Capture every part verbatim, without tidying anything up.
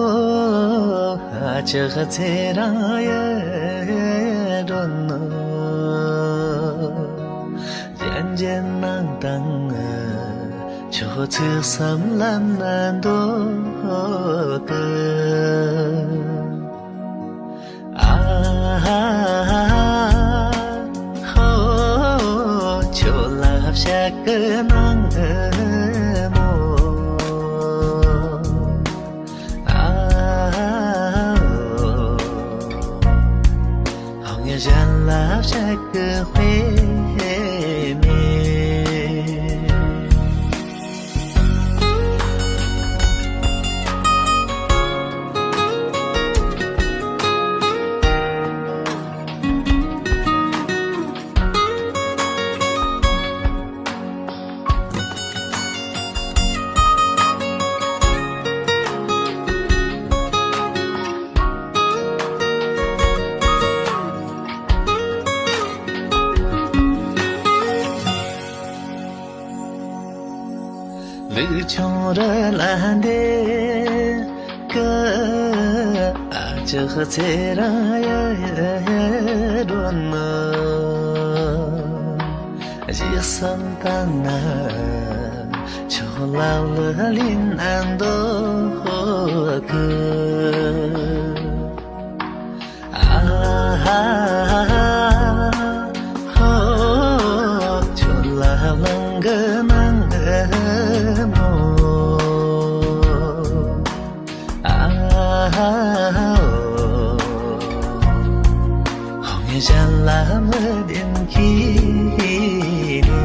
ཨ་ཅག་ཚེ་རང་ཡལ་འགྲོ་ནོ། གཞན་གཞན་སྣང་དང་ཁྱོད་ཚིག་གསུམ་ལམ་ན་འདོད་གི། ཨ་ཧ་ཧོ། ཁྱོད་ལ་བཤད་གི་ནང་མོ། ཨ་ཧོ། ཧོ་ངས་གཞན་ལ་བཤད་གི་དཔེ་མེད། ལུག་ཆུང་རི་ལ་འདེད་གི། ཨ་ཅག་ཚེ་རང་ཡལ་འགྲོ་ནོ། གཞི་གསུམ་དང་ན་ཆུ་ལ་ལུ་ལིན་ཨ་འདོད་གི། ཨ་ཧ་ཧོ། ཁྱོད་ལ་ལང་གི་ནང་གི་མོ། ཨ་ཧ་ཧོ། ཧོ་ངས་གཞན་ལ་མི་བདེན་གི་ནི།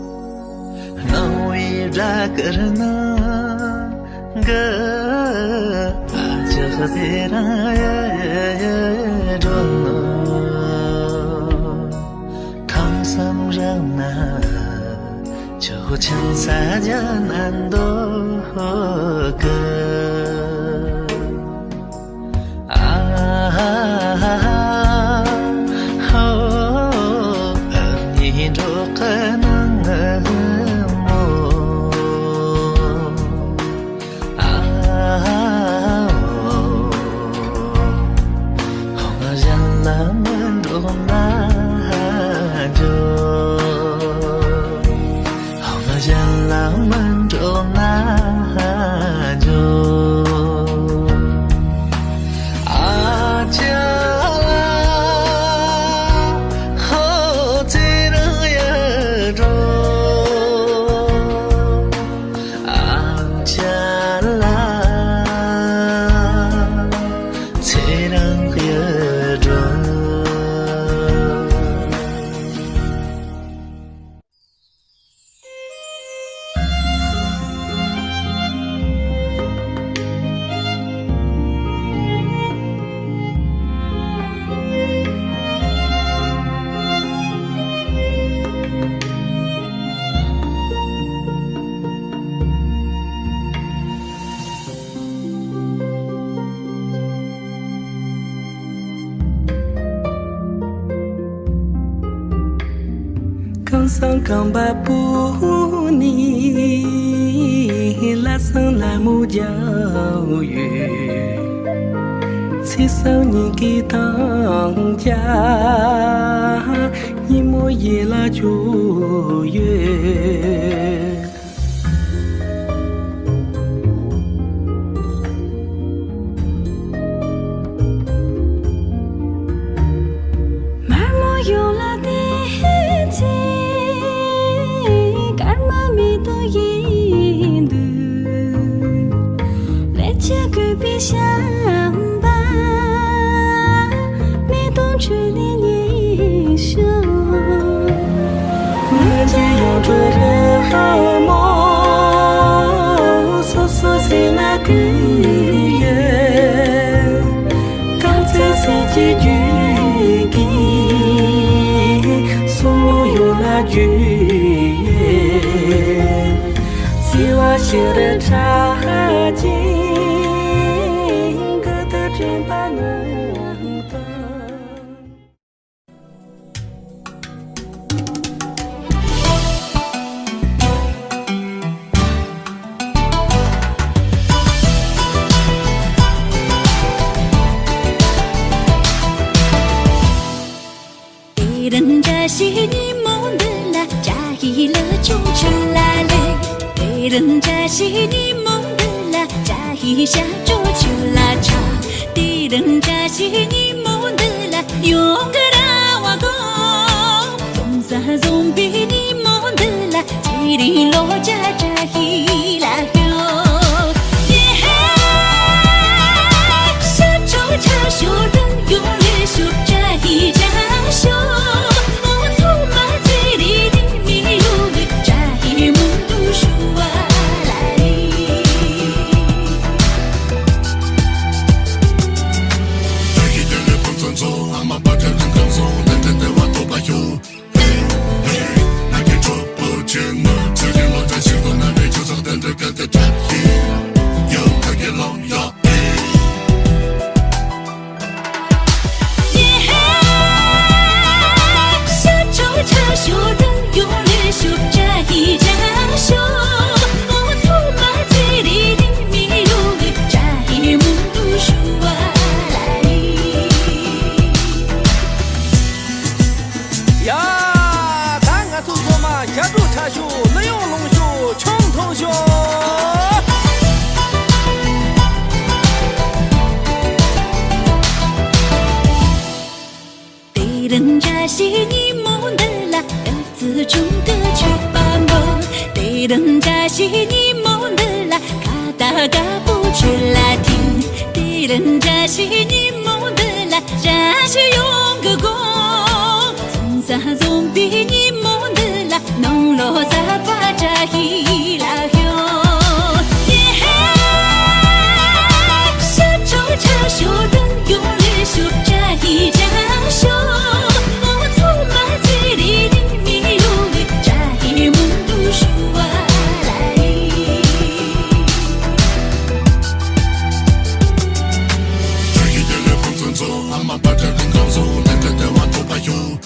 སྣང་བའི་སྒྲ་དཀར་ནང་གི། ཨ་ཅག་དེ་རང་ཡལ་འགྲོ་ནོ། ཁམས་གསུམ་རང་ན་ཆོས་ཆེན་ས་ཆ་ན་འདོད་གི། ཨ་ཧ་ཧོ། ཨ་ནི་འགྲོ་གི་ནང་མོ། ཨ་ཧོ། ཧོ་ང་གཞན་ལ་མི་འགྲོ་ན་འགྱོ། ཧོ་ང་གཞན་ལ་མི་འགྲོ་ན་འགྱོ། ཨ་ཅག་ལ་ཧོ་ཚེ་རང་ཡལ་འགྲོ། ཨ་ཅག་ལ་ཚེ་རང་ཡལ་འགྲོ། ཁམས་གསུམ་གང་བ་པོ་ནས་ལྷག་བསམ་ལ་མོ་རྒྱག་ཡོད། ཚེས་བཟང་ཉིན་གྱི་དང་རྒྱ། ཉིན་མོ་ཡིད་ལ་འཇོག་ཡོད། མ་མོ་ཡོང་ལ་དེ་ཚེ་སྐར་མ་མེ་ཏོག་ཡིན་འདུག་ལས་བྱེད་དགོས་པའི་བྱམས་པ། མེ་ཏོག་འཕྲོས་ནས་ཉེ་ཞོག་ང་ཚོའི་ཡོང་འཕྲོ་རེ་ཧ་མོ། སོ་སོ་ཟིན་ན་ཀུ་ སྤྱིར་ཕྲ་ཅིང་གུ་དུ་དྲན་པ་ནོར་དང་། དེ་རིང་བཀྲ་ཤིས་ཉིན་མོ་འདི་ལ་བཀྲ་ཤིས་ལྷ་ཆུང་ཆུ་ལ་ལེགས། དེ་རིང་བཀྲ་ཤིས་ཉིན་མོ་འདི་ལ་བཀྲ་ཤིས་ཞབས་བྲོ་ཆུ་ལ་འཁྲབ། དེ་རིང་བཀྲ་ཤིས་ཉིན་མོ་འདི་ལ་ཡོང་གི་ར་བ་གོ། ཙོང་ས་འཛོམས་པའི་ཉིན་མོ་འདི་ལ། ཚེ་རིང་ལོ་བརྒྱ་བཀྲ་ཤིས་ལ་ཤོག། ཡེ་ཧེ། ཞབས་བྲོ་ཆ་ཤོག། རང་ཡོང་ལེ་ཤོག། བཀྲ་ཤིས་བཀྲ་ཤོག། འོ་ཚོ་མ་ཚེ་རིང་ནི་མི་ཡོང་བའི་བཀྲ་ཤིས་མུན་དུ་ཞུ་བ་ལ་ཡིན། བཀྲ་ཤིས་བདེ་ལེགས་ཕུན་སུམ་ཚོགས། ཨ་མ་པ་ཏྲ་ཁང་ཁང་བཟང་། བདེ་བདེ་བདེ་བ་ཐོབ་པ་ཤོག། ཡ། ད་ང་ཚོ་ཚང་མ་ཞབས་བྲོ་འཁྲབ་ཤོག། གླུ་དབྱངས་ལོངས་ཤོག། ཆང་འཐུང་ཤོག། དེ་རིང་བཀྲ་ཤིས་ཉིན་མོ་འདི་ལ། ཨ་ཙི་ཆུང་དུ་ཆུ་པ་འབོད། དེ་རིང་བཀྲ་ཤིས་ཉིན་མོ་འདི་ལ། ཁ་ད་དགའ་པོ་ཆུ་ལ་ཐིམ། དེ་རིང་བཀྲ་ཤིས་ཉིན་མོ་འདི་ལ། བཀྲ་ཤིས་ཡོང་གི་གོ། ཙོང་ས་འཛོམས་པའི་ཉིན་མོ་འདི་ལ། ནང་ལོ་གསར་པ་བཀྲ་ཤིས་ལ་ཤོག། ཡེ་ཧེ། ཞབས་བྲོ་ཆ་ཤོག། རང་ཡོང་ལེ་ཤོག། བཀྲ་ཤིས་བཀྲ་ཤོག། འོ་ཚོ་མ་ཚེ་རིང་ནི་མི་ཡོང་བའི་བཀྲ་ཤིས་མུན་དུ་ཞུ་བ་ལ་ཡིན། བཀྲ་ཤིས་བདེ་ལེགས་ཕུན་སུམ་ཚོགས། ཨ་མ་པ་ཏྲ་ཁང་ཁང་བཟང་། བདེ་བདེ་བདེ་བ་ཐོབ་པ་ཤོག།